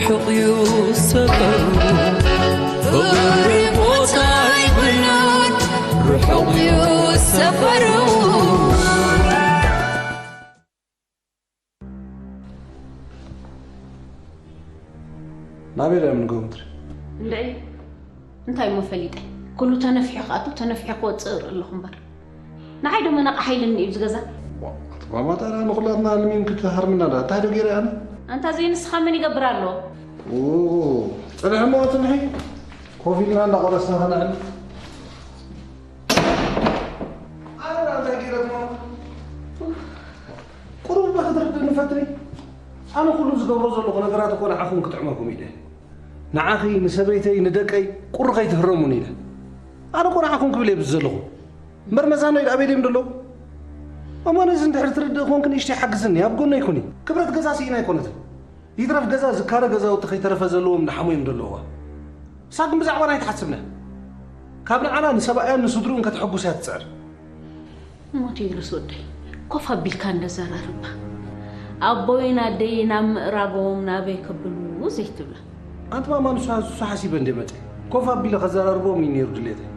ርሑቕ እዩ ሰፈሩ፣ ፍቕሪ ቦታ ይብሉን፣ ርሑቕ እዩ ሰፈሩ። ናበይ ድዮም ንግሆ ምድሪ? እንድዒ፣ እንታይ እሞ ፈሊጠ? ኩሉ ተነፊሑ ክኣቱ፣ ተነፊሑ ክወፅእ እርኢ ኣለኹ እምበር። ንዓይ ዶ መናቕሓ ኢልኒ እዩ ዝገዛ? ማማ፣ ታዲያ ንኹላትና ኣልሚን ክትሃርምና ዳ? እንታይ ዶ ገይረ ኣነ? ኣንታ፣ ዘይ ንስኻ መን ይገብር ኣሎ? ኦ፣ ፅንሒ እሞ ፅንሒ። ኮፍ ኢልና እንዳቆረስና ከነዕል። ኣነ ዳ እንታይ ገይረ ማማ? ቁሩብ እባ ክትርድእኒ ፈትኒ። ኣነ ኩሉ ዝገብሮ ዘለኹ ነገራት እኮ ንዓኹም ክጥዕመኩም ኢለ። ንዓኺ፣ ንሰበይተይ፣ ንደቀይ ቁሪ ከይትህረሙኒ ኢለ። ኣነ እኮ ንዓኹም ክብል እየ ብዚ ዘለኹ። እምበር መዛኖይ ኣበይ ድዮም ዘለዉ? እሞ ነዚ እንድሕር ትርድእ ኮንክ ንእሽተይ ሓግዝኒ፣ ኣብ ጎነይ ኩኒ። ክብረት ገዛ ስኢና ኣይኮነትን። ይትረፍ ገዛ ዝካረ ገዛውቲ ከይተረፈ ዘለዎም እንዳሓሙ እዮም ዘለዉዋ። እሳ ግን ብዛዕባና ኣይትሓስብን እያ። ካብ ንዓና ንሰብኣያን ንስድርኡን ከተሐጉስ እያ ትጽዕር። እሞ ቴድሮስ ወደይ፣ ኮፍ ኣቢልካ እንደ ዘራርባ፣ ኣቦይን ኣደይን ኣብ ምእራጎም ናበይ ከብሉ ዘይትብላ። ኣንቲ ማማ፣ ንሱ ንሱ ሓሲበ እንደ መጸ ኮፍ ኣቢለ ከዘራርቦም እዩ ነይሩ ድሌተይ።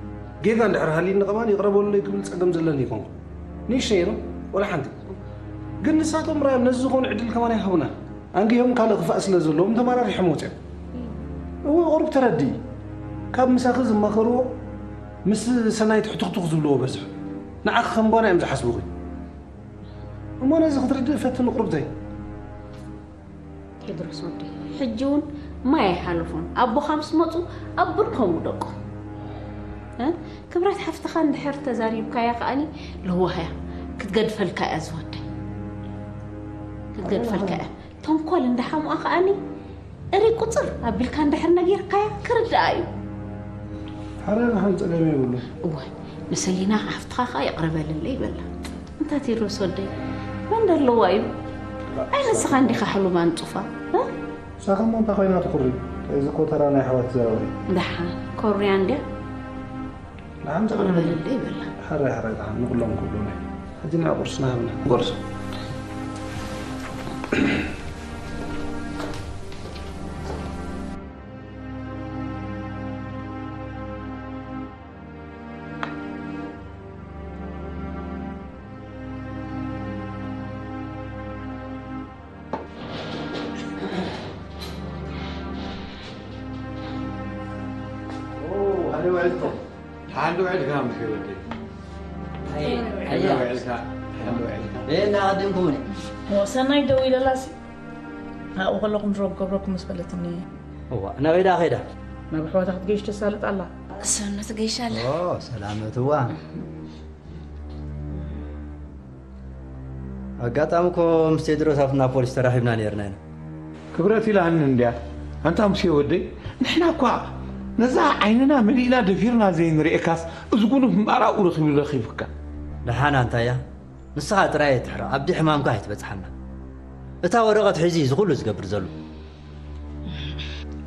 ጌጋ እንድሕር ሃልዩኒ ከማን ይቕረ በሉለይ ክብል ጸገም ዘለኒ ይኮንኩ። ንእሽተይ ነው ወላ ሓንቲ። ግን ንሳቶም ራዮም ነዚ ዝኾኑ ዕድል ከማን ኣይሃቡና። ኣንጊሆም ካልእ ክፋእ ስለ ዘለዎም ተመራሪሖም ወጺኦም። እወ፣ ቁሩብ ተረድኢ። ካብ ምሳኺ ዝማኸርዎ ምስ ሰናይት ሕቱኽቱኽ ዝብልዎ በዝሑ። ንዓኺ ከም ጓና እዮም ዝሓስቡኺ። እሞ ነዚ ክትርድእ ፈትን ቁሩብተይ። ቴድሮስ ወደይ፣ ሕጂ እውን ማይ ኣይሓለፎን። ኣቦኻ ምስ መጹ ኣብ ብርኮም ውደቆ። እ? ክብረት ሓፍትኻ እንድሕር ተዛሪብካያ ከኣኒ ለዋህ እያ። ክትገድፈልካ እያ ዝወደይ። ክትገድፈልካ እያ። ተንኮል እንዳሓሙኣ ከኣኒ እሪ ቁጽር ኣቢልካ እንድሕር ነጊርካያ ክርድኣ እዩ። ሓረ ንሓን ጸገም የብሉን። እወ፣ ንሰሊና ሓፍትኻ ከኣ ይቕረ በልለይ በላ። እንታ ቴድሮስ ወደይ፣ መን ደለዋ እዩ? ኣይ ንስኻ እንዲኻ ሕሉም ኣንጹፋ፣ እ? ንሳኻ እሞ እንታይ ኮይና ትኹሪ? እዚ እኮ ተራ ናይ ኣሕዋት ዘረባ እዩ። ደሓን፣ ኮርያ እንድያ? ደሓን ይቕረ በልለይ በላ። ሓራይ፣ ሓራይ፣ ደሓን ንኹሎም ክብሉና እዩ። ሕጂ ንዓ ቁርስና ሃብና። ቁርሲ። ኦ፣ ሃኒ ውዒልካ? ደሓን ዶ ውዒልካ፣ ምሽ ወደይ? ኣየ፣ ደሓን ዶ ኣየ። ውዒልካ? ደሓን ዶ ውዒልካ? በየና ኣቐዲምኩምኒ? ሞ፣ ሰናይ ደዊለላሲ፣ ኣብኡ ከለኹም ድሮ ክገብረኩም ምስ በለትኒ። እዋ፣ ናበይ ደኣ ከይዳ? ናብ ኣሕዋታ ክትገይሽ ተሳልጥ ኣላ። ሰኑ ትገይሽ ኣላ። ኦ፣ ሰላመትዋ። ኣጋጣሚ እኮ ምስ ቴድሮስ ኣብቲ ናብ ፖሊስ ተራኺብና ነይርና ኢና። ክብረት ኢላኒ እንድያ። ኣንታ ሙሴ ወደይ፣ ንሕና እኳ ነዛ ዓይንና መሊእና ደፊርና ዘይንርእየካስ፣ እዚ ጉኑፍ እምበኣር ኣብኡ ረኺቡ ረኺቡካ። ደሓን ኣንታያ፣ ንስኻ ጥራይ ኣይትሕረቕ፣ ኣብዲ ሕማምካ ኣይትበጽሓና። እታ ወረቐት ሒዙ እዩ እዚ ኩሉ ዝገብር ዘሎ።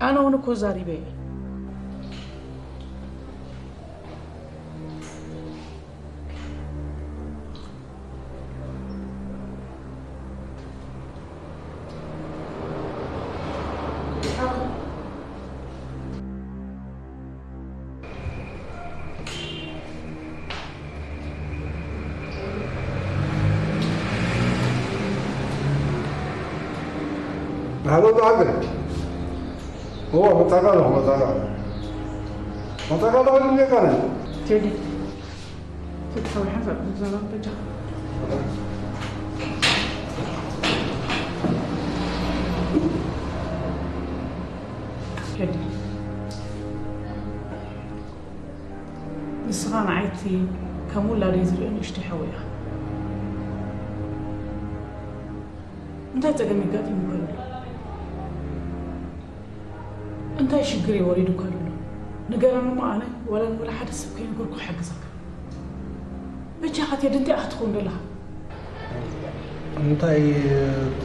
ኣነ እውን እኮ ዛሪበ እየ። ብሓጎስ ብሓጎስ። እዎ፣ መጻእካ ኣለኹ፣ መጻእካ። መጻእካ ኣለኹ፣ ኢሉ እኒኤካ ነኝ። ቴዲ፣ ፍትሓዊ ሓንሳብ ንዛረብ በጃኻ። ቴዲ፣ ንስኻ ንዓይ እቲ ከም ውላደይ ዝርኢ ንእሽተይ ሓወይ ኢኻ። እንታይ ጸገም የጋጢሙካ ኣሎ? እንታይ ሽግር እዩ ወሪዱካ ዘሎ? ንገረኒ እሞ ኣነ ዋላ ንወላ ሓደ ሰብ ከይነገርኩ ክሕግዘካ። በጃኻ ቴዲ እንታይ ኢኻ ትኸውን ዘለኻ? እንታይ፣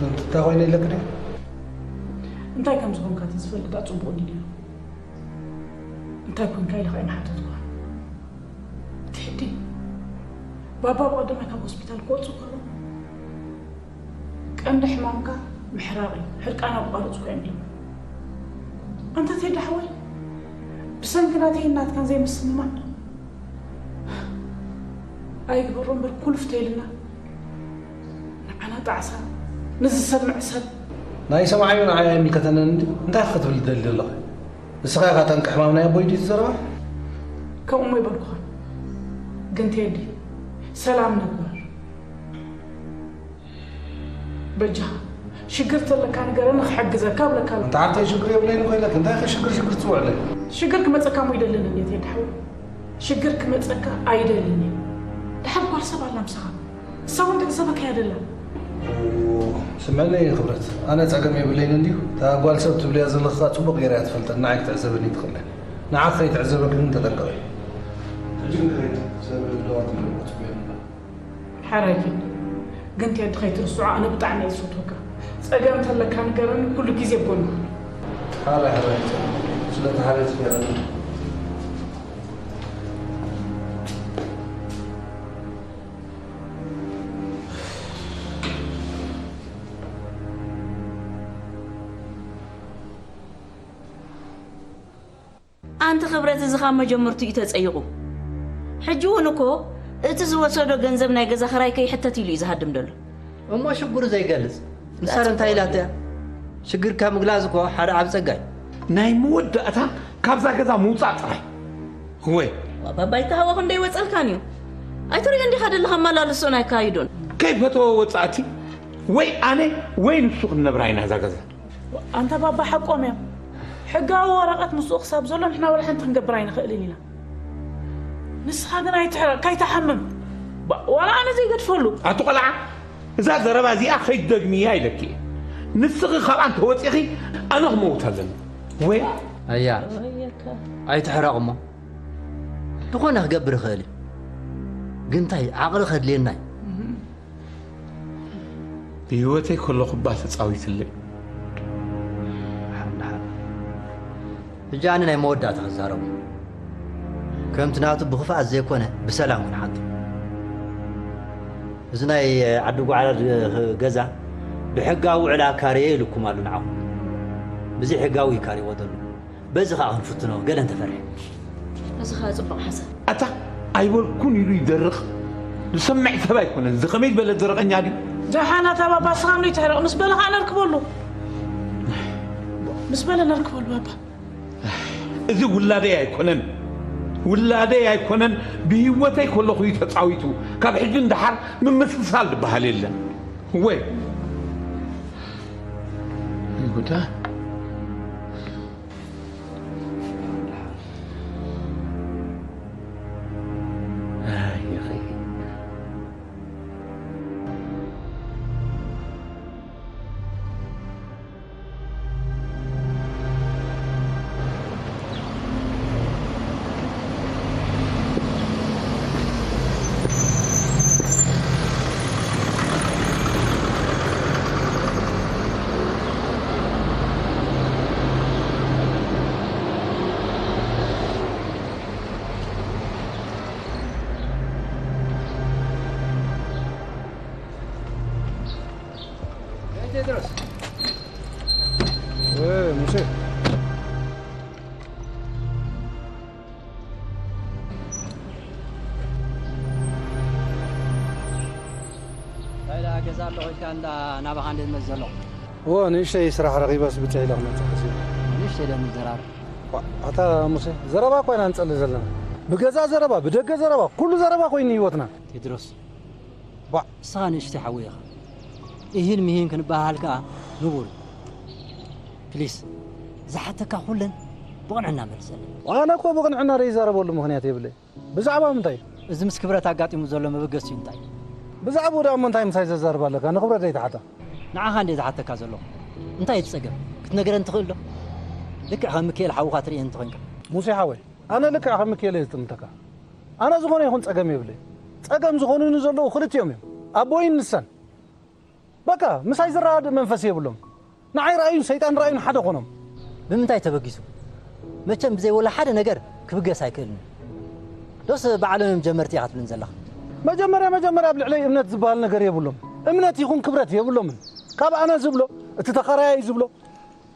እንታይ ኮይነ ኢለክ ድየ? እንታይ ከም ዝኾንካ ተዝፈልጥ ዳ ጽቡቕ እንዲ ነይሩ። እንታይ ኮንካ ኢለ ኸኣ ኣይምሓተትኩኻን። ቴዲ፣ ባባ ብቐዳማይ ካብ ሆስፒታል ክወጹ ከለዉ፣ ቀንዲ ሕማምካ ምሕራቕ እዩ፣ ሕርቃን ኣቋርጽ እኮ እዮም ኢሎም። ኣንታ ቴዲ ሓወይ፣ ብሰንኪ ናተይን ናትካን ዘይምስምማዕ ኣይግበሮ እምበር ኩልፍ ተይልና ንዓና ጣዕሳ ንዝሰምዕ ሰብ። ናይ ሰማዓዮ ንዓይ ኣይምልከተንን እንዲ እንታይ ክትብል ትደሊ ዘለኺ? ንስኻ ኢኻ ጠንቂ ሕማም ናይ ኣቦይ ድዩ እቲ ዘረባ? ከምኡ እሞ ይበልኩኻ። ግን ቴዲ ሰላም ንግበር። በጃኻ ሽግር ተለካ ንገረኒ ክሕግዘካ እብለካ ኣለኹ። እንተ ሓፍተይ ሽግር የብለይን እኮ ኢለኪ። እንታይ ከ ሽግር ሽግር ትጽውዕለይ? ሽግር ክመጸካ እሞ ይደልን እንዴ ቴዲ ሓወይ? ሽግር ክመጸካ ኣይደልን እዩ። ደሓር ጓል ሰብ ኣላ ምሳኻ። እሳ እውን ትዕዘበካ እያ ደላ። ስምዕለይ ክብረት፣ ኣነ ጸገም የብለይን እንድዩ። እታ ጓል ሰብ ትብልያ ዘለኻ ጽቡቕ ገይራ እያ ትፈልጠኒ፣ ንዓይ ክትዕዘበኒ ትኽእል እያ። ንዓኺ ከይትዕዘበኪ ግን ተጠንቀቒ። ሕጂ ግን ክኸይድ፣ ሰብ ለዋት ኣለዎ፣ ጽቡቕ የብላ። ሓራይ ኪድ። ግን ቴዲ ከይትርስዖ፣ ኣነ ብጣዕሚ እየ ዝፈትወካ። ጸገም እንተለካ ንገረኒ፣ ኩሉ ግዜ ኣብ ጎንኻ። ሓራይ፣ ሓራይ፣ ስለቲ ሓራይ ጽቡቕ እየ። ኣንቲ ክብረት፣ እዚ ካብ መጀመርትኡ እዩ ተጸይቑ። ሕጂ እውን እኮ እቲ ዝወሰዶ ገንዘብ ናይ ገዛ ኽራይ ከይሕተት ኢሉ እዩ ዝሃድም ዘሎ። እሞ ሽግሩ ዘይገልጽ ንሳር እንታይ ኢላቶ እያ? ሽግርካ ምግላጽ እኮ ሓደ ዓቢ ጸጋ እዩ። ናይ መወዳእታ ካብዛ ገዛ ምውጻእ ጥራይ። ወይ ባባ ይተሃወ ክንደይ ወጸልካን እዩ? ኣይትሪኦ እንዲኻ ደለኻ ኣመላልሶን ኣይካይዶን። ከይፈተወ ወጻእቲ ወይ ኣነ ወይ ንሱ ክንነብራ ኢና እዛ ገዛ። ኣንታ ባባ ሓቆም እዮም። ሕጋዊ ወረቐት ምስኡ ክሳብ ዘሎ ንሕና ወላ ሓንቲ ክንገብር ኣይንኽእልን ኢና። ንስኻ ግን ኣይትሕረቕ፣ ካይትሓምም። ባ-፣ ዋላ ኣነ ዘይገድፈሉ። ኣቲ ቆልዓ፣ እዛ ዘረባ እዚኣ ከይትደግምያ ኢለኪ እየ። ንስኺ ካብኣ እንተወፂኺ ኣነ ክመውት ኣለኒ። ወይ ኣያ፣ ኣይትሕረቕ እሞ። ዝኾነ ክገብር ይኽእል እዩ። ግን እንታይ ዓቕሊ ከድልየና እዩ። ብህይወተይ ከለኹ እባ ተጻዊትለይ። ሓን ሓን። ሕጂ ኣነ ናይ መወዳእታ ክዛረቦ። ከምቲ ናቱ ብኽፍኣት ዘይኮነ ብሰላም ክንሓቶ። እዚ ናይ ዓዲ ጓዕላ ገዛ ብሕጋዊ ውዕል ኣካርየ ኢሉኩም ኣሎ ንዓኹም። ብዘይ ሕጋዊ እዩ ካርይዎ ዘሎ። በዚ ኸኣ ክንፍትኖ ገለ እንተፈርሐ። እዚ ኸኣ ጽቡቕ ሓሳብ። ኣታ ኣይበልኩን ኢሉ ይደርቕ። ዝሰምዕ ሰብ ኣይኮነን። እዚ ኸመይ ዝበለ ደረቐኛ ድዩ? ደሓን ኣታ ባባ፣ ንስኻ እንዶ ይትሕረቕ። ምስ በለ ኸኣ ነርክበሉ። ምስ በለ ነርክበሉ ባባ። እዚ ውላደይ ኣይኮነን። ውላደይ ኣይኮነን። ብህይወተይ ከለኹ እዩ ተጻዊቱ። ካብ ሕጂ ንደሓር ምምስሳል ዝበሃል የለን። ወይ ጉዳ። ቴድሮስ። ሙሴ። እንታይ ደኣ ገዛ ኣለኹ ኢልካ እንዳ ናባኻ እንደ ዝመጽእ ዘለኹ? እዎ፣ ንእሽተይ ስራሕ ረኺበስ ብጽሕ ኢለ ክመጽእ ሓሲበ። ንእሽተይ ዶ ንዘራረብ? ዋ፣ ኣታ ሙሴ፣ ዘረባ እኮ ኢና ንጸሊ ዘለና። ብገዛ ዘረባ፣ ብደገ ዘረባ፣ ኩሉ ዘረባ ኮይኑ ህይወትና። ቴድሮስ፣ ባ- ንስኻ ንእሽተይ ሓወይ ኢኻ። ኢሂን ሚሂን ክንበሃሃል ከኣ ንቡር። ፕሊስ፣ ዝሓተካ ኩለን ብቕንዕና መልሰለይ። ኣነ እኮ ብቕንዕና ዘይዛረበሉ ምኽንያት የብለይ። ብዛዕባ ምንታይ? እዚ ምስ ክብረት ኣጋጢሙ ዘሎ መበገሲኡ እንታይ? ብዛዕባኡ ደኣ እሞ እንታይ ምሳይ ዘዛርብ ኣለካ? ንክብረት ዘይትሓታ። ንዓኻ እንድየ ዝሓተካ ዘለኹ። እንታይ እቲ ጸገም? ክትነግረኒ ትኽእል ዶ? ልክዕ ከም ሚካኤል ሓውኻ ትርእየኒ እንተኾይንካ። ሙሴ ሓወይ፣ ኣነ ልክዕ ከም ሚካኤል እየ ዝጥምተካ። ኣነ ዝኾነ ይኹን ጸገም የብለይ። ጸገም ዝኾኑኒ ዘለዉ ክልቲኦም እዮም። ኣቦይን ንሳን። በቃ፣ ምሳይ ዝረኣድ መንፈስ የብሎም። ንዓይ ረኣዩን ሰይጣን ረኣዩን ሓደ ኮኖም። ብምንታይ ተበጊሱ? መቸም ብዘይ ወላ ሓደ ነገር ክብገስ ኣይክእልን። ዶስ ባዕሎም እዮም ጀመርቲ ኢኻ ትብልን ዘለኻ? መጀመርያ፣ መጀመርያ ኣብ ልዕለይ እምነት ዝበሃል ነገር የብሎም። እምነት ይኹን ክብረት የብሎምን። ካብ ኣነ ዝብሎ፣ እቲ ተኸራያይ ዝብሎ፣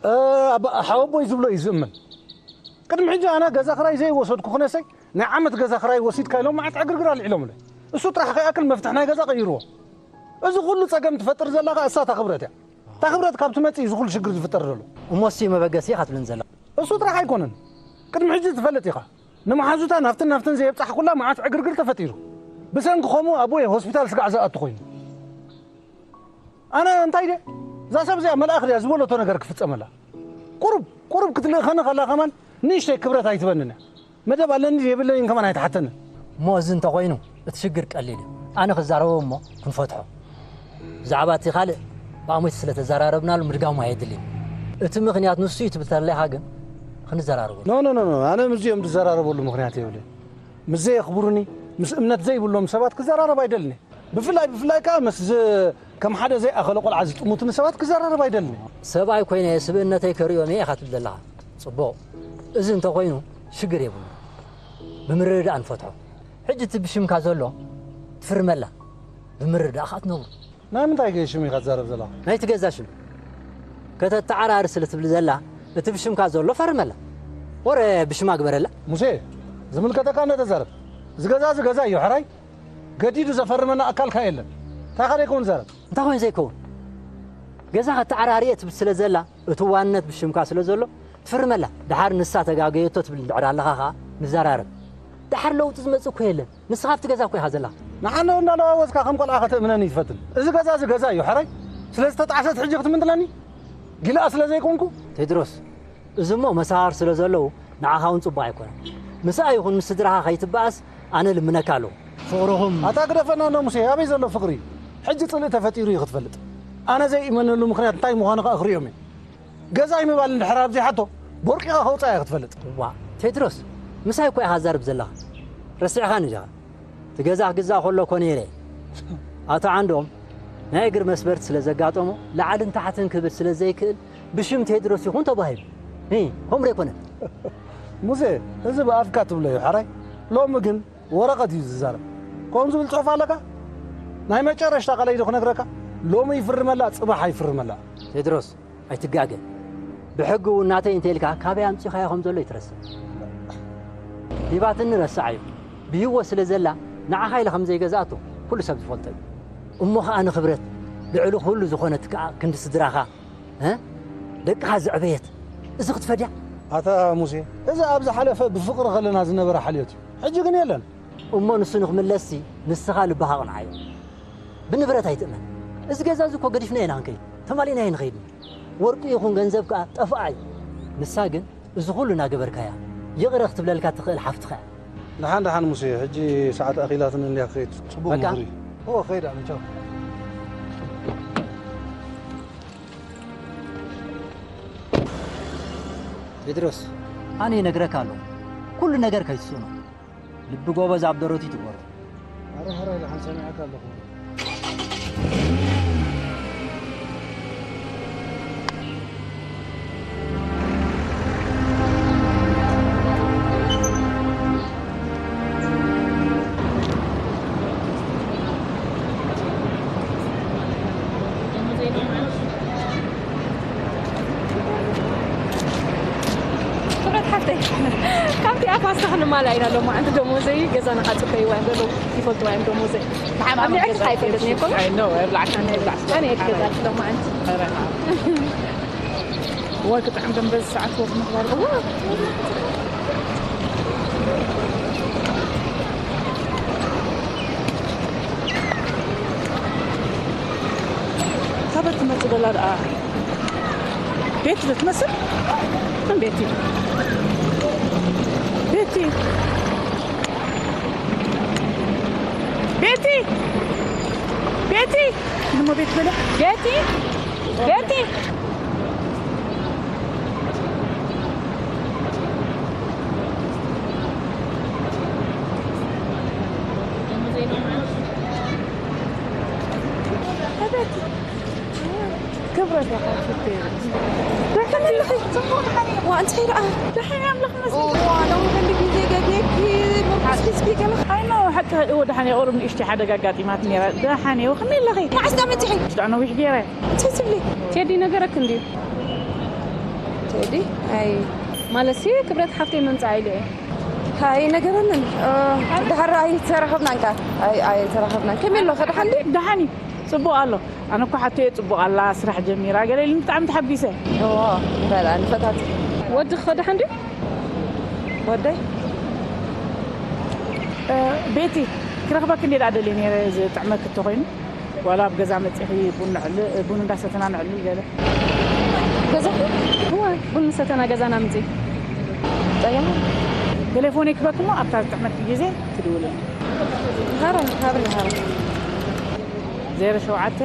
እ፣ ኣባ-፣ ሓወቦይ ዝብሎ እዩ ዝእምን። ቅድሚ ሕጂ ኣነ ገዛ ክራይ ዘይወሰድኩ ክነሰይ፣ ናይ ዓመት ገዛ ክራይ ወሲድካ ኢሎም መዓት ዕግርግር ኣልዒሎምለይ። እሱ ጥራሕ ከይኣክል መፍትሕ ናይ ገዛ ቀይርዎ። እዚ ኩሉ ጸገም ትፈጥር ዘላ ከኣ እሳ እታ ክብረት እያ። እታ ክብረት ካብ ትመጽእ እዩ እዚ ኩሉ ሽግር ዝፍጠር ዘሎ። እሞ እሱ እዩ መበገሲ ኢኻ ትብልን ዘላ? እሱ ጥራሕ ኣይኮነን። ቅድሚ ሕጂ ትፈልጥ ኢኻ። ንመሓዙታ ናብትን ናብትን ዘየብጻሕኩላ መዓት ዕግርግር ተፈጢሩ። ብሰንኪ ከምኡ ኣቦይ ሆስፒታል ስጋዕ ዝኣቱ ኮይኑ። ኣነ እንታይ ድየ? እዛ ሰብ እዚኣ መልኣኽ ድያ ዝበለቶ ነገር ክፍጸመላ። ቁሩብ፣ ቁሩብ ክትልእኸኒ ከላ ከማን ንእሽተይ ክብረት ኣይትበንን እያ። መደብ ኣለኒ የብለይን ከማን ኣይትሓተንን። እሞ እዚ እንተኾይኑ እቲ ሽግር ቀሊል እዩ። ኣነ ክዛረቦ እሞ ክንፈትሖ። ብዛዕባ እቲ ካልእ ብኣሞይቲ ስለ ተዘራረብናሉ ምድጋሙ ኣየድልይን። እቲ ምኽንያት ንሱ እዩ ትብል ተለኻ ግን ክንዘራረበሉ። ኖ፣ ኖ፣ ኖ፣ ኖ። ኣነ ምስዚኦም ዝዘራረበሉ ምኽንያት የብለይን። ምስ ዘየኽብሩኒ፣ ምስ እምነት ዘይብሎም ሰባት ክዘራረብ ኣይደልን እየ። ብፍላይ፣ ብፍላይ ከኣ ምስ ዝ-፣ ከም ሓደ ዘይኣኸለ ቆልዓ ዝጥሙትኒ ሰባት ክዘራረብ ኣይደልን እየ። ሰብኣይ ኮይነ ስብእነተይ ከርእዮም እየ ኢኻ ትብል ዘለኻ። ጽቡቕ። እዚ እንተኾይኑ ሽግር የብሉን። ብምርድዳእ ንፈትሖ። ሕጂ እቲ ብሽምካ ዘሎ ትፍርመላ። ብምርድዳእ ከኣ ትነብሩ። ናይ ምንታይ ሽም ኢኻ ትዛረብ ዘለኻ? ናይቲ ገዛ ሽም። ከተተዓራሪ ስለ ትብል ዘላ፣ እቲ ብሽምካ ዘሎ ፈርመላ። ወረ ብሽማ ግበረላ። ሙሴ፣ ዝምልከተካ እንደ ተዛረብ። እዚ ገዛ፣ እዚ ገዛ እዩ፣ ሕራይ። ገዲዱ ዘፈርመና ኣካልካ የለን። እንታይ ካልእ ይከውን ዘረብ? እንታይ ኮይኑ ዘይከውን? ገዛ ከተዓራርየ ትብል ስለ ዘላ፣ እቲ ዋንነት ብሽምካ ስለ ዘሎ፣ ትፍርመላ። ደሓር ንሳ ተጋገየቶ ትብል እንድሕር ኣለኻ ኸኣ ንዘራረብ። ደሓር ለውጢ ዝመጽእ እኮ የለን። ንስኻ ኣብቲ ገዛ እኮ ኢኻ ዘለኻ። ንዓነ እንዳለዋወጥካ ከም ቆልዓ ከተእምነኒ ትፈትን። እዚ ገዛ፣ እዚ ገዛ እዩ፣ ሕራይ። ስለ ዝተጣዕሰት ሕጂ ክትምንጥለኒ? ጊልኣ ስለ ዘይኮንኩ? ቴድሮስ፣ እዚ እሞ መሳኻኽር ስለ ዘለዉ ንዓኻ እውን ጽቡቕ ኣይኮነን። ምስኣ ይኹን ምስ ስድራኻ ከይትበኣስ ኣነ ልምነካ ኣለኹ። ፍቕርኹም ኣታ ግደፈና እንዶ ሙሴ፣ ኣበይ ዘሎ ፍቕሪ እዩ? ሕጂ ጽልኢ ተፈጢሩ እዩ ክትፈልጥ። ኣነ ዘይእመነሉ ምኽንያት እንታይ ምዃኑ ከኣ ክርእዮም እየ። ገዛይ ምባል እንድሕር ኣብ ዘይሓቶ፣ ቦርቂኻ ከውጽኣ እየ ክትፈልጥ። እዋ፣ ቴድሮስ፣ ምሳይ እኮ ኢኻ ትዛረብ ዘለኻ። ረሲዕኻኒ ዲኻ? እቲ ገዛ ክግዛእ ከሎ እኮ ነይረ። ኣቶ ዓንዶም ናይ እግሪ መስበርቲ ስለ ዘጋጠሞ፣ ላዕልን ታሕትን ክብል ስለ ዘይክእል፣ ብሽም ቴድሮስ ይኹን ተባሂሉ። እ፣ ከምኡ ዶ ኣይኮነን? ሙሴ፣ እዚ ብኣፍካ ትብሎ እዩ፣ ሓራይ። ሎሚ ግን ወረቐት እዩ ዝዛረብ። ከምኡ ዝብል ጽሑፍ ኣለካ? ናይ መጨረሽታ ቃለይ ዶ ክነግረካ? ሎሚ ይፍርመላ፣ ጽባሕ ኣይፍርመላ። ቴድሮስ፣ ኣይትጋገ። ብሕጊ እውን ናተይ እንተ ኢልካ ካበይ ኣምጺኻዮ ከም ዘሎ ይትረስዕ። ሂባትኒ ረስዓዮ። ብህይወት ስለ ዘላ ንዓኻ ኢለ ከም ዘይገዛእቶ ኩሉ ሰብ ዝፈልጦ እዩ። እሞ ኸኣ ንኽብረት ልዕሊ ኩሉ ዝኾነት ከኣ ክንዲ ስድራኻ፣ እ? ደቅኻ ዘዕበየት፣ እዚ ክትፈድያ? ኣታ ሙሴ፣ እዚ ኣብ ዝሓለፈ ብፍቕሪ ከለና ዝነበረ ሓልዮት እዩ። ሕጂ ግን የለን። እሞ ንሱ ንኽምለስሲ ንስኻ ልብኻ ኣቕንዓዮ። ብንብረት ኣይትእመን። እዚ ገዛ እዚ እኮ ገዲፍናዮ ኢና ክንከይድ፣ ተማሊእናዮ ንኸይድ። ወርቂ ይኹን ገንዘብ ከኣ ጠፍኣ እዩ። ንሳ ግን እዚ ኩሉ እናገበርካያ፣ ይቕረ ክትብለልካ ትኽእል ሓፍትኻ እያ። ደሓን፣ ደሓን ሙሴ፣ ሕጂ ሰዓት ኣኺላትኒ እንድያ ክኸይድ። ጽቡቕ በቃ። ምኽሪ። እወ፣ ከይድ ኣነ፣ ቻው። ቴድሮስ፣ ኣነ ይነግረካ ኣለኹ፣ ኩሉ ነገር ከይትስእኖ። ልቢ ጎበዝ ኣብ ደረቱ ይትግበሮ። ኣረ፣ ሕራይ ደሓን ሰሚዐካ ኣለኹ። ክብረት ሓፍተይ፣ ካብቲ ኣፋስታ ክንማላ ኢና ሎማዓንቲ። ደሞዘይ ገዛና ከኣ ጽበይዋ እዮም ዘለዉ፣ ይፈልጥዋ እዮም ደሞዘይ። ብሓማም ኣብ ልዕሊ ገዛ እንታይ ይፈልጥ ነይርኩም? ኣይ፣ ኖ፣ ኣይብላዕካን፣ ኣይብላዕ። ኣነ እየ ዝገዛልኪ ሎማዓንቲ። ኧረ፣ እዋይ፣ ክጥዕም ደም በዚ ሰዓት ወግ ምግባር። እዋ። ካበይ ትመጽእ ዘላ ደኣ? ቤቲ ዶ ትመስል? ቤቲ። ቤቲ። ቤቲ። ቤቲ። እሞ ቤት በለ። ቤቲ። ቤቲ። ክብረት ይሃብኪ። ደሓን ኣለኺ? ጽቡቕ ደሓን እየ። ዋ፣ እንታይ ደኣ? ደሓን እየ፣ ኣምላኽ ይመስገን። ዋ፣ ሎሚ ክንዲ ግዜ ገዲፍኪ፣ ምርኩስ ሒዝኪ ገለ። ኣይ፣ ኖ፣ ሓቂ፣ እወ፣ ደሓን እየ። ቁሩብ ንእሽተይ ሓደጋ ኣጋጢማት ነይራ። ደሓን እየ። ከመይ ኣለኺ? መዓስ ደኣ መጺኺ? ሽዱሽተ ዓመት ይሕግረ። እንታይ ትብሊ? ቴዲ ነገረክ እንድዩ። ቴዲ፣ ኣይ፣ ማለትሲ ክብረት ሓፍተይ ምምጻእ ኢለ እየ። ኣይነገረንን። እ፣ ድሓር ኣይተራኸብናን ከኣ። ኣይ፣ ኣይተራኸብናን። ከመይ ኣሎ? ከደሓን ድዩ? ደሓን እዩ። ጽቡቕ ኣሎ። ኣነ እኮ ሓቶየ ጽቡቕ ኣላ፣ ስራሕ ጀሚራ ገለ ኢሉኒ ብጣዕሚ ተሓጒሰ። እዋ፣ በላ ንፈታት። ወድኺ ከ ደሓን ድዩ? ወደይ? እ፣ ቤቲ፣ ክረኽበኪ እንዴ ደኣ ደልየ ነይረ፣ ዝጥዕመኪ እንተኾይኑ። ዋላ ኣብ ገዛ መጺኺ ቡን ነዕል-፣ ቡን እንዳሰተና ነዕልል ገለ። ገዛ? እወ፣ ቡን ሰተና ገዛና ምጺ። ጸገም? ቴሌፎን ይክበክሞ ኣብታ ዝጥዕመኪ ግዜ ትድውልኒ። ሃረ፣ ሃረ፣ ሃረ። ዜሮ ሸውዓተ፣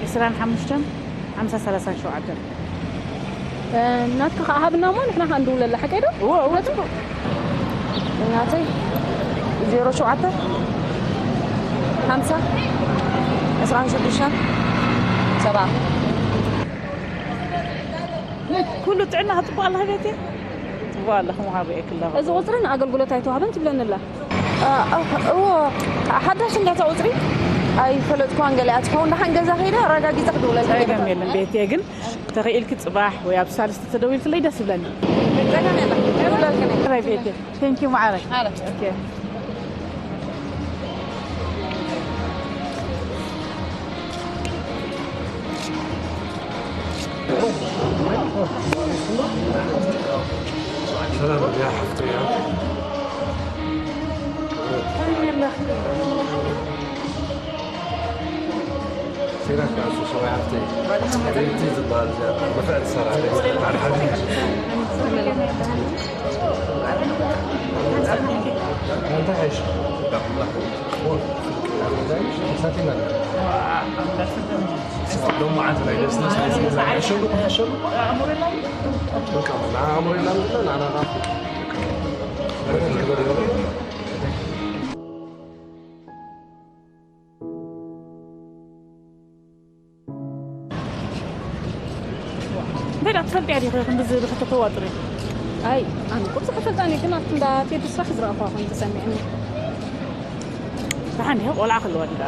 ዕስራን ሓሙሽተን፣ ሓምሳ ሰላሳን ሸውዓተን። እ፣ ናትካ ኸዓ ሃብና እሞ ንሕና ኸዓ ንድውለላ፣ ሓቀይ ዶ? እወ፣ እወ፣ እውነት? ጽቡቕ። ናተይ ዜሮ ሸውዓተ፣ ሓምሳ፣ ዕስራን ሽዱሽተን፣ ሰብዓ። ኩሉ ጥዕና ጽቡቕ ኣለኻ ቤቲ? ጽቡቕ ኣለኹ፣ ምሃብ እየ ክለኹ። እዚ ቁጽሪ ንኣገልግሎት ኣይተዋህበን ትብለኒ ኣላ። እ፣ እ፣ እዎ፣ ሓዳሽ እንዳታ ቁጽሪ ኣይፈለጥኩዋን ገሊኣ ትኸውን። ደሓን ገዛ ከይደ ኣረጋጊጸ ክድውለልካ ጸገም የለን ቤትየ፣ ግን ተኽኢልኪ ጽባሕ ወይ ኣብ ሳልስቲ ተደዊልክለይ ደስ ይብለኒ። ጸገም የለን። ክድውለልክን እየ። ራይ ቤትየ። Thank you፣ ማዓረይ። ማዓረይ። ኦኬ። ሰላም ያ ሓፍተይ። ሲራክ ኣሱ ሰብኣይ ሓፍተይ። ቤቲ ዝበሃል እዚኣ ንፍዕቲ ሰራሕተኛ። እንታይ ሓይሽ? ሎማዓንቲ ናይ ደስ ደስ ናይ ዝገዛ ዕሸሉ፣ ዕሸሉ። በቃ፣ ንዓ ኣእምሮ የላን፣ ንዓና ናፍቅ። እንታይ ደኣ ትፈልጥያ ዲኺ? ክንድዚ ብኽተተዋ ጥሪ። ኣይ፣ ኣነ እኮ ብዙሕ ኣይፈልጣን እየ፣ ግን ኣብቲ እንዳ ቴዲ ስራሕ ዝረኣኹዋ ኮይኑ ተሰሚዕኒ። ደሓን እየ፣ ቆልዓ ከለዋ ድኣ፣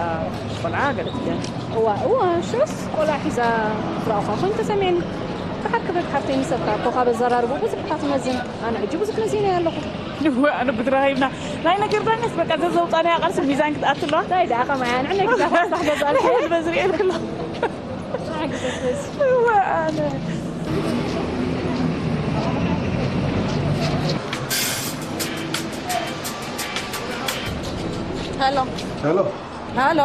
ቆልዓ ገለ ትብለኒ። እዋ፣ እዋ፣ ሽዑስ ቆልዓ ሒዛ ዝረኣኹዋ ኮይኑ ተሰሚዕኒ። ደሓር ክብረት ሓፍተይ፣ ንሰብካ እኮ ካብ ኣዘራርብኡ ብዙሕ ኢኻ ትመዝን። ኣነ ሕጂ ብዙሕ መዚነ ኣለኹ። እወ፣ ኣነ ብድራሂብና ናይ ነገር ዳኛስ በቃ ዘዘውጻናያ ቃልሲ ሚዛን ክትኣቱ ኣለዋ። እንታይ ደኣ ከማይ ኣነ ነግዛ ፋስታሕ ገዛ ናይ ኣልኩ። ሕልበ ዝርእየልኩ ኣለኹ። ሓግዘት በዚ። እወ፣ ኣነ። ሃሎ። ሃሎ። ሃሎ።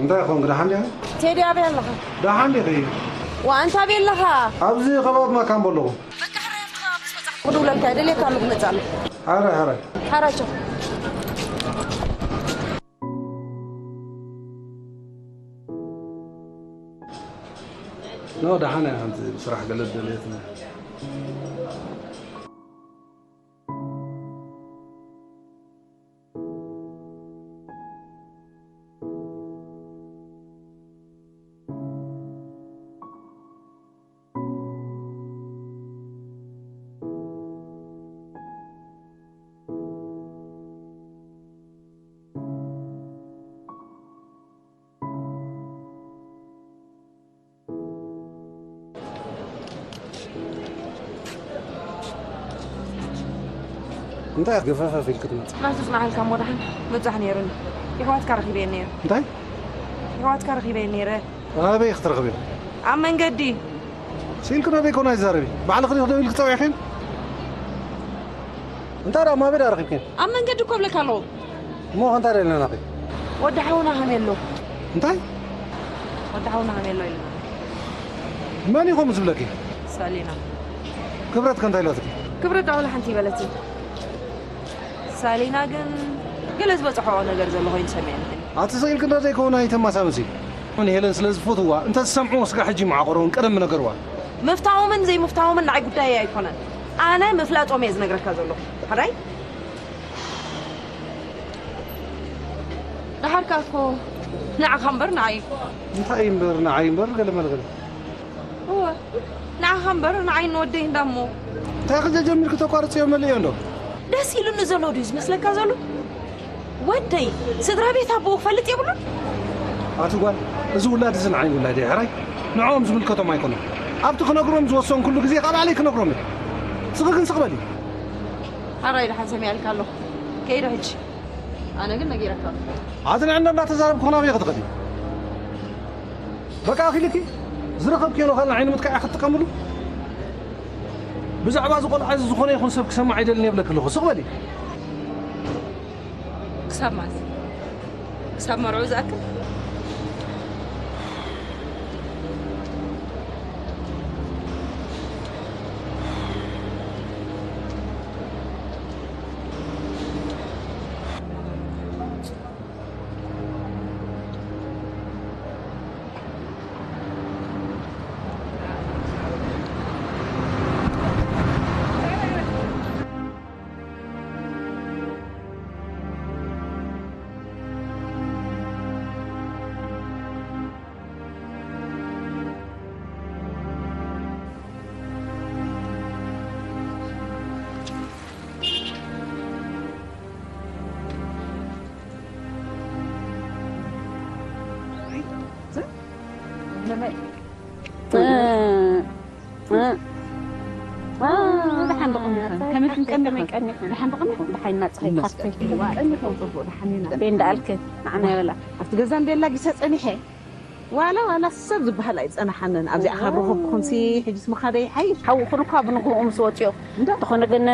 እንታይ ኾንክ? ደሓን ዲኻ? ቴዲ፣ ኣበይ ኣለኻ? ደሓን ዲኺ? ዋ፣ ኣንታ ኣበይ ኣለኻ? ኣብዚ ከባቢ ማካምቦ ኣለኹ። በቃ፣ ሕራይ ኣብቲ ከባቢ ምስ በጻሕኩ ክድውለልካ እየ። ደልየካ ኣለኹ፣ ክመጽእ ኣለኹ። ሕራይ፣ ሕራይ። ሕራይ፣ ቻው። ኖ፣ ደሓን እያ። ሓንቲ ስራሕ ገለ ደልየትና። እንታይ ገፈፈፍ ኢልክ ትመጽእ? ናቱ ጽናሕ ኢልካ እሞ ደሓን ምብጻሕ ነይሩኒ። የሕዋትካ ረኺበየን ነይረ። እንታይ? የሕዋትካ ረኺበየን ነይረ። ኣበይ ክትረኽብዮ? ኣብ መንገዲ። ስኢልክ ዶ ደይኮን ኣይዛረቢ? ባዕልኽ ዲኽ ደው ኢልክ ጸዊዕክን? እንታይ ደኣ ማበዳ ረኺብክን? ኣብ መንገዲ እኮ እብለካ ኣለኹ። እሞ እንታይ ደኣ ኢልና ናኺ? ወዲ ሓውና ሃሜሎ። እንታይ? ወዲ ሓውና ሃሜሎ ኢልና። መን እዩ ከምኡ ዝብለኪ? ሳሊና። ክብረት ከ እንታይ ኢላትኪ? ክብረት ዳውላ ሓንቲ ይበለትኒ። ሳሊና ግን ገለ ዝበጽሖ ነገር ዘሎ ኮይኑ ሰሚዐ። ኣቲ ስኢልክ እንዶ ዘይከውን ኣይተማሳምሲ። ንሄለን ስለ ዝፈትዋ፣ እንተ ዝሰምዕዎ ስጋ ሕጂ መዓቆሮም ቀደም ነገርዋ። ምፍታዎምን ዘይምፍታዎምን ንዓይ ጉዳይ ኣይኮነን። ኣነ ምፍላጦም እየ ዝነግረካ ዘለኹ። ሕራይ? ደሓርካ እኮ ንዓኻ እምበር ንዓይ። እንታይ እምበር ንዓይ እምበር ገለ መለ ገለ። እወ፣ ንዓኻ እምበር ንዓይ ንወደይ እንዳሞ። እንታይ ከጀ ጀሚርክ ተቋርጽዮ መልእዮ እንዶ? ደስ ኢሉኒ ዘሎ ድዩ ዝመስለካ ዘሎ? ወደይ፣ ስድራ ቤት ኣቦኡ ክፈልጥ የብሉን? ኣቲ ጓል፣ እዚ ውላድ እዚ ንዓይ ውላድ እዩ፣ ሕራይ ንዕኦም ዝምልከቶም ኣይኮነን። ኣብቲ ክነግሮም ዝወሰንኩሉ ግዜ ካብ ባዕለይ ክነግሮም እየ። ስኺ ግን ስቕ በሊ። ሕራይ ደሓን ሰሚዐልካ ኣለኹ። ከይደ ሕጂ። ኣነ ግን ነጊረካ። ኣዝንዕና እናተዛረብኩ ናበይ ክትኸዲ? በቃ ኣኺልኪ? ዝረኸብክዮ ንኻል ዓይኒ ምትካዕ ክትጥቀምሉ? ብዛዕባ እዚ ቆልዓ እዚ ዝኾነ ይኹን ሰብ ክሰምዕ ኣይደልን እየ ይብለኪ ኣለኹ። ስቕ በሊ። ክሳብ መዓስ? ክሳብ መርዑ ዝኣክል? ደሓን ብቕንድኻ ከመይ ክንቀንኻ? ደሓን ብቕንድኻ? ደሓን እናፀሃይ ይመስገን። ካፍተይ። ዋ፣ ቀንኻ ጽቡቕ፣ ደሓን ኢና። ቤንዳ ኣልክ ንዓና ይበላ። ኣብቲ ገዛ እንዴላ ጊሰ ጸኒሐ። ዋላ፣ ዋላ ሰብ ዝበሃል ኣይጸናሓንን። ኣብዚኣ ካብ ረኸብኩምሲ፣ ሕጅስ ምኻደይ ይሓይሽ። ሓውኹም እኳ ብንግሆኡ ምስ ወፅኦ። እንዳ? እንተኾነ ግን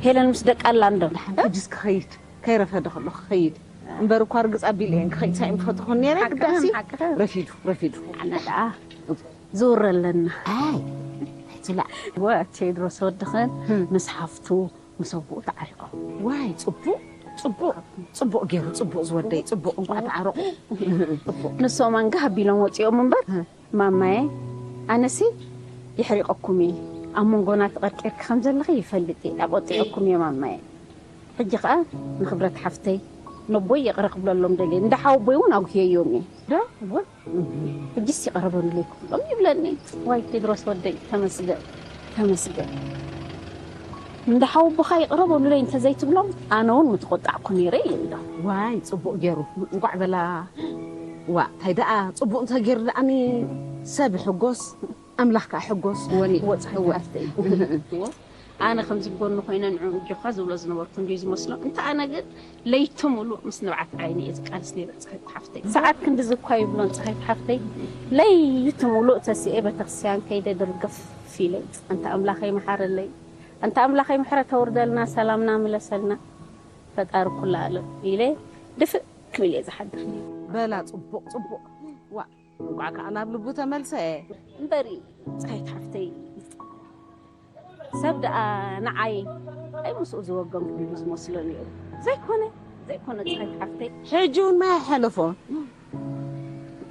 ሄለን ምስ ደቃ ኣላ እንዶ። ደሓን፣ ሕጅስ ክኸይድ። ከይረፈደ ከሎ ክኸይድ። እምበር እኳ ርግጽ ኣቢለ እየን ክኸይድ ሳይም ትፈትኹን ነይረ። ሓቅኽን፣ ግዳሲ ሓቅኽን። ረፊዱ፣ ረፊዱ። ኣነ ደኣ ዝውረ ኣለና። ኣይ፣ ኣይትላእ። ወ ቴድሮስ ወድኽን ህም። ምስ ሓፍቱ ምስ ኣቦኡ ተዓሪቖም። ዋይ፣ ጽቡቕ፣ ጽቡቕ፣ ጽቡቕ ገይሩ፣ ጽቡቕ ዝወደይ፣ ጽቡቕ፣ እንቋዕ ተዓረቑ። ንሶም ኣንጋህ ኣቢሎም ወጺኦም እምበር፣ ህም። ማማየ፣ ኣነሲ የሕሪቐኩም እየ። ኣብ መንጎና ተቐርቂርኪ ከም ዘለኺ ይፈልጥ እየ። ኣቆጢዐኩም እየ ማማየ። ሕጂ ኸኣ ንኽብረት ሓፍተይ ነቦይ ይቕረ ክብለሎም ደልየ። እንዳ ሓወቦይ እውን ኣጉህየዮም እየ። ዶ? እወ። ሕጂስ ይቕረ በሉለይ ክብሎም ይብለኒ። ዋይ ቴድሮስ ወደይ፣ ተመስገን፣ ተመስገን። እንዳ ሓወቦኻ ይቕረ በሉለይ እንተዘይትብሎም፣ ኣነ እውን ምተቖጣዕኩ ነይረ ይብሎ። ዋይ፣ ጽቡቕ ገይሩ። እንቋዕ በላ። ዋ፣ እንታይ ደኣ ጽቡቕ እንተ ገይሩ ደኣኒ ሰብ ይሕጎስ፣ ኣምላኽ ከኣ ሕጎስ። ወኒ፣ እወ፣ ጸሓይ እወ። ሓፍተይ። እወ። ኣነ ከምዚ ጎኑ ኮይነ ንዕኡ እጆኻ ዝብሎ ዝነበርኩ እንድዩ ዝመስሎ። እንተ ኣነ ግን ለይቲ ሙሉእ ምስ ንብዓት ዓይኒ እየ ዝቃለስ ነይረ፣ ጽሕፍቲ ሓፍተይ። ሰዓት ክንድዚ እኳ ይብሎን፣ ጽሕፍቲ ሓፍተይ። ለይቲ ሙሉእ ተሲኤ ቤተክርስትያን ከይደ ድርግፍ ኢለ። ኣንታ ኣምላኸይ መሓረለይ። ኣንታ ኣምላኸይ ምሕረት ኣውርደልና፣ ሰላምና ምለሰልና። ፈጣሪ ኩሉ ዓለም ኢለ ድፍእ ክብል እየ ዝሓድር ነይረ። በላ፣ ጽቡቕ፣ ጽቡቕ። ዋ፣ እንቋዕ ከኣ ናብ ልቡ ተመልሰ። እምበሪ፣ ጽሕፍቲ ሓፍተይ። ሰብ ደኣ ንዓይ ኣይ ምስኡ ዝወገንኩሉ ዝመስሎ ነይሩ። ዘይኮነ፣ ዘይኮነ፣ ጽሕፍቲ ሓፍተይ። ሕጂ እውን ማይ ኣይሓለፎን።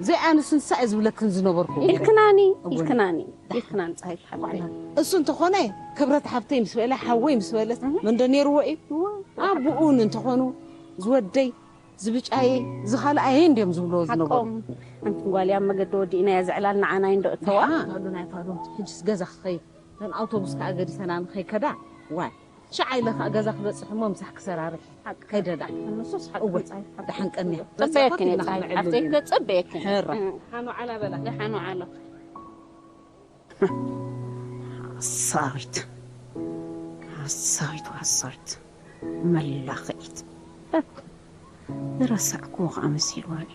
ዘይኣንስ ንሳ እየ ዝብለክን ዝነበርኩ። ኢልክናኒ፣ እወ። ኢልክናኒ፣ ኢልክናኒ፣ ጽሕፍቲ ሓፍተይ። እሱ እንተኾነ፣ ክብረት ሓፍተይ ምስ በለ፣ ሓወይ ምስ በለት፣ እህ። መን ዶ ነይርዎ እዩ? እወ። ኣቡኡን እንተኾኑ፣ ዝወደይ፣ ዝብጫየይ፣ ዝኻልኣየይ እንድዮም ዝብልዎ ዝነበሩ። ሓቆም። ሓንቲ ጓል እያ ኣብ መገዲ ወዲእናያ ዘዕላል ንዓና እንዶ እተዋ። ደሓ፣ ፋሉን ኣይፋሉን፣ ሕጅስ ገዛ ክኸይድ። እተን ኣውቶቡስ ከኣ ገዲሰና ንኸይከዳ። ዋይ፣ ሸዓ ኢለ ከኣ ገዛ ክበጽሕ እሞ ምሳሕ ክሰራርሕ። ሓቂ። ከይደ ደኣ። ንሱስ ሓቂ እወ፣ ጸሓይ ሓቂ። ደሓን ቀንያ። ጽበየኪ ነጻ ንዕሉ ሓፍተይ፣ ኢና። ጽበየኪ። ሕራ። እም። ደሓን ዋዕላ በላ። ደሓን ዋዕላ። ሓሳዊት፣ ሓሳዊት፣ ሓሳዊት፣ መላኽዒት። ዝረሳዕክዎ ኸዓ መሲልዋኒ።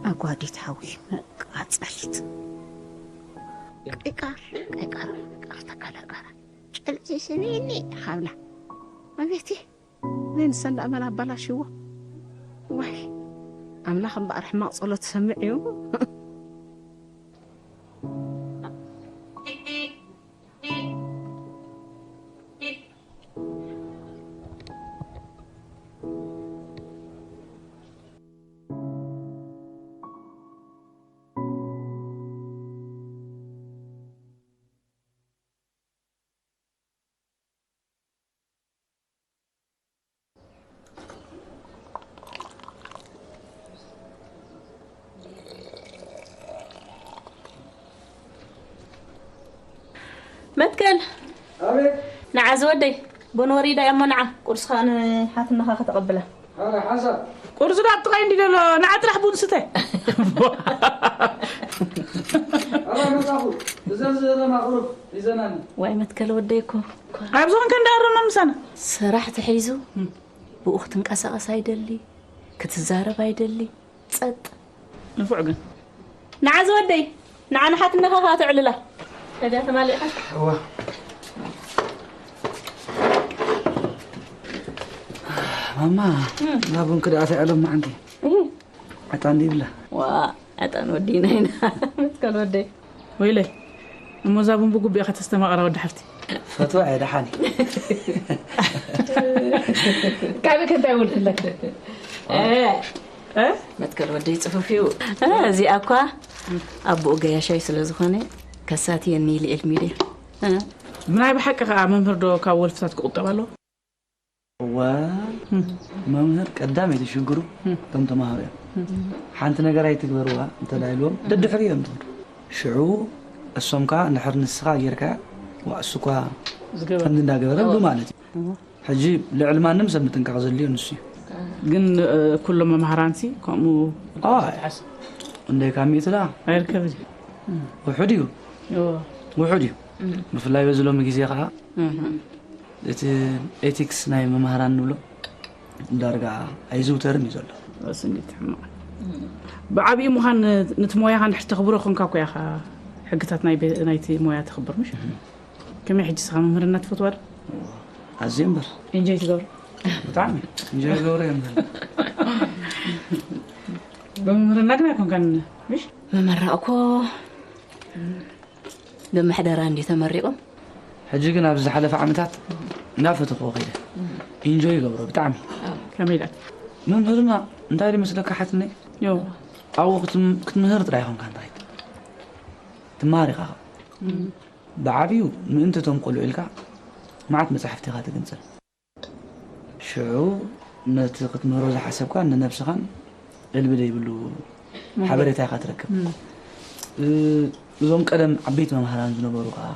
ኣጓዲት ሓዊ መቃጸሊት። ቀይቃር፣ ቀይቃር፣ ቀይቃር ተካላቃራ። ጨልጺ ስሚኒ፣ ሓብላ። ኣቤቲ። ነይ ንሰን ደኣ መን ኣባላሽዎ? ዋይ፣ ኣምላኽ እምበኣር ሕማቕ ጸሎት ትሰምዕ እዩ። መትከል። ኣቤት። ንዓ ዝወደይ፣ ቡን ወሪዳ እያ እሞ ንዓ፣ ቁርስኻ ንሓትነኻ ከተቐብላ። ኣረ፣ ሓንሳብ። ቁርሲ ዶ ኣብ ጥቓይ እንዲ ዘሎ፣ ንዓ ጥራሕ ቡን ስተ። ኣረ፣ መጻኹ። ዘረባ ቁሩብ ይዘናኒ። ዋይ መትከል ወደይ እኮ ኣብ ዝኾን ከንዳ ኣረና ምሳና ስራሕ ተሒዙ ብኡ ክትንቀሳቐስ ኣይደሊ፣ ክትዛረብ ኣይደሊ። ጸጥ። ንፉዕ ግን ንዓ ዝወደይ ንዓ ንሓትነኻ ከዓ ተዕልላ። ከዚኣ ተማሊእኻ እዋ ማማ ናቡን ክደኣ ተዕሎም መዓንቲ ዕጣን ይብላ ዋ ዕጣን ወዲና ኢና። መትከል ወደይ ወይለይ እሞ እዛ ቡን ብጉብእ ኢኻ ተስተማቕራ ወዲ ሓፍቲ። ፈትዋ እየ ደሓን ካልእ ከንታይ ውልክለክ መትከል ወደይ ጽፉፍ እዩ። እዚኣ እኳ ኣቦኡ ገያሻይ ስለ ዝኾነ ከሳትየኒ ኢሉ ኢልሚ ድየ ብናይ ብሓቂ ከዓ መምህር ዶ ካብ ወልፍታት ክቁጠብ ኣለዎ? እዋ መምህር ቀዳመይቲ ሽግሩ እቶም ተማሃሮ እዮም። ሓንቲ ነገር ኣይትግበርዋ እንተዳ ኢልዎም ደድሕሪ እዮም ዝኸዱ። ሽዑ እሶም ከዓ እንድሕር ንስኻ ጌርካ ዋ እሱ እኳ ከምዚ እንዳገበረ ብሉ ማለት እዩ። ሕጂ ልዕሊ ማንም ሰብ ምጥንቃቕ ዘድልዮ ንሱ እዩ። ግን ኩሎም መምሃራንሲ ከምኡ ኣይ እንደ ካብ ሚእቲ ደኣ ኣይርከብ እዩ። ውሑድ እዩ ውሑድ እዩ። ብፍላይ በዚ ሎሚ ግዜ ከዓ እቲ ኤቲክስ ናይ መምሃራን ንብሎ ዳርጋ ኣይዝውተርን እዩ ዘሎ። ርእሲ እንዴት ሕማቕ ብዓብዩ ምዃን ነቲ ሞያኻ እንድሕር ተኽብሮ ኮንካ እኮ ኢኻ ሕግታት ናይ ቤ- ናይቲ ሞያ ተኽብር ምሽ ከመይ ሕጂ ስኻ መምህርና ትፈትዋ ዶ ኣዝየ እምበር ኢንጆይ ትገብሮ ብጣዕሚ እንጀራ ገብረ እዮም ብመምህርና ግን ኣይኮንካን ምሽ መመረቕኮ ብምሕደራ እንዲ ተመሪቖም ሕጂ ግን ኣብዚ ዝሓለፈ ዓመታት እናፈተኽዎ ከይደ ኢንጆይ ይገብሮ ብጣዕሚ ከመይ ኢላ መምህርና እንታይ ዶ መስለካ ሓትነይ ዮ ኣብኡ ክትም- ክትምህር ጥራይ ኾንካ እንታይ ትመሃር ኢኻ ብዓብዩ ምእንቲ እቶም ቆልዑ ኢልካ መዓት መፃሕፍቲ ኢኻ ትግንፅል ሽዑ ነቲ ክትምህሮ ዝሓሰብካን ንነብስኻን ዕልቢ ዘይብሉ ሓበሬታ ኢኻ ትረክብ። እዞም ቀደም ዓበይቲ መምሃራን ዝነበሩ ከዓ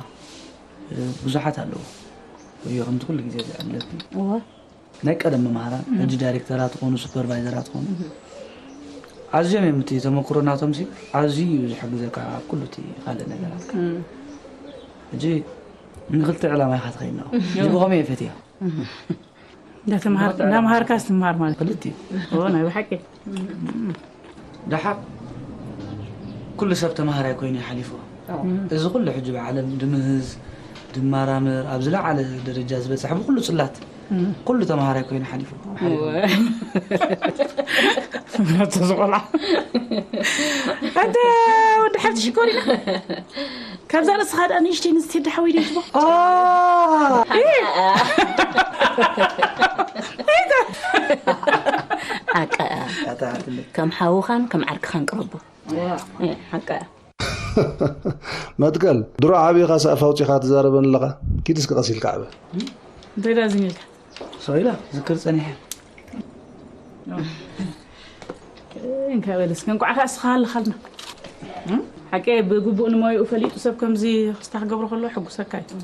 ብዙሓት ኣለዉ። ወዮ ከምቲ ኩሉ ግዜ ዝዕለቱ ናይ ቀደም መምሃራን ሕጂ ዳይሬክተራት ኾኑ ሱፐርቫይዘራት ኾኑ ኣዝዮም እዮም እቲ ተመክሮ ናቶም ሲ ኣዝዩ እዩ ዝሕግዘካ ኣብ ኩሉ እቲ ካልእ ነገራት ሕጂ ንክልተ ዕላማ ኢኻ ትኸይድ ኣለኹ። እዚ ብኸመይ እየ ፈትያ እንዳተምሃር እንዳምሃርካ ስትምሃር ማለት ክልቲ ኦ ናይ ብሓቂ ደሓር ኩሉ ሰብ ተማሃራይ ኮይኑ ይሓሊፍዎ እዚ ኩሉ ሕጂ ብዓለም ድምህዝ ድማራምር ኣብ ዝለዓለ ደረጃ ዝበፅሕ ብኩሉ ፅላት ኩሉ ተማሃራይ ኮይኑ ሓሊፍዎ ሓሊፍዎ ነቲ ዝቆልዓ ኣንተ ወዲ ሓንቲ ሽኮሪና ካብዛ ርእስኻ ደኣ ንእሽተይ ንዝትሄድ ሓወይ ደይትቦ ሓቀ ከም ሓውኻን ከም ዓርክኻን ቅረቦ ሓቀ መትከል ድሮ ዓብኻ ሰእፍ ኣውፂኻ ትዛረበን ኣለኻ ኪድ እስኪ ቀስ ኢልካ ዕበ እንታይ ደኣ ዝኒልካ ሰው ኢላ ዝክር ፀኒሐ እንካ በል እስከ እንቋዕ ከኣ እስኻ ኣለኻልና ሓቂ ብግቡእ ንሞይኡ ፈሊጡ ሰብ ከምዚ ክስታ ክገብሮ ከሎ ሕጉሰካ እዩ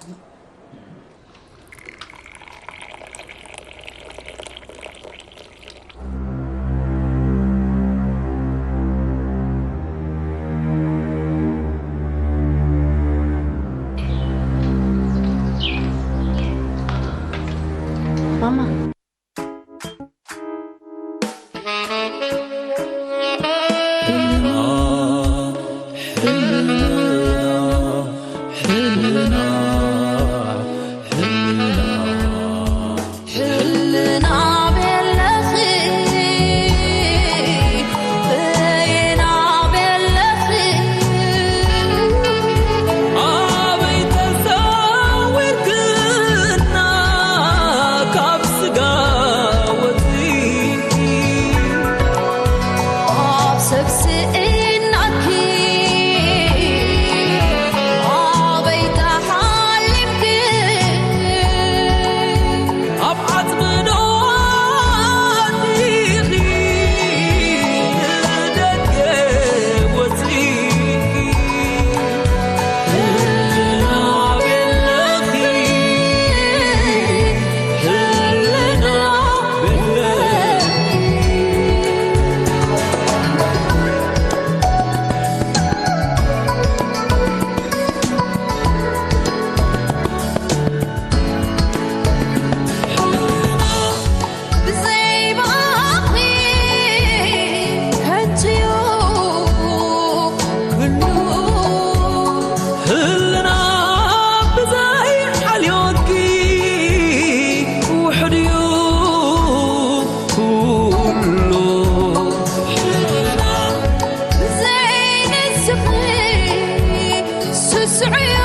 ስስዕዮ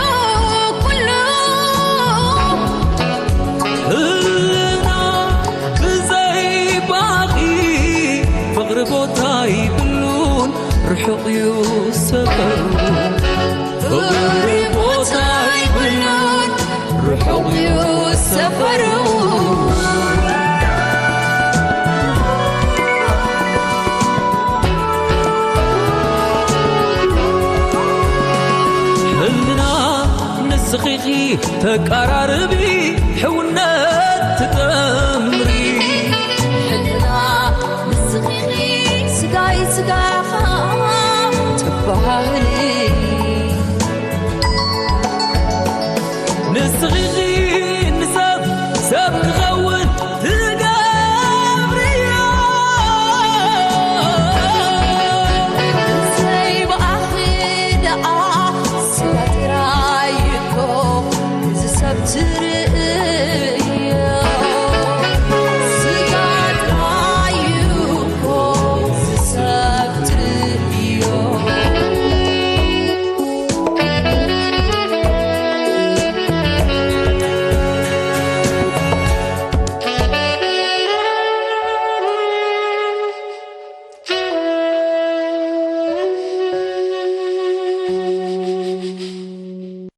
ኩሉ ህልና ብዘይ ባኺ ፍቕሪ ቦታ ይብሉን ርሑቕ እዩ ሰፈሩ። ፍቕሪ ቦታ ይብሉን ርሑቕ እዩ ሰፈሩ። ሕልና ንስኺኺ ተቃራርቢ ሕውነት ትጠምሪ። ሕልና ንስኺኺ ስጋይ ስጋኻ ትበሃሊ። ንስኺኺ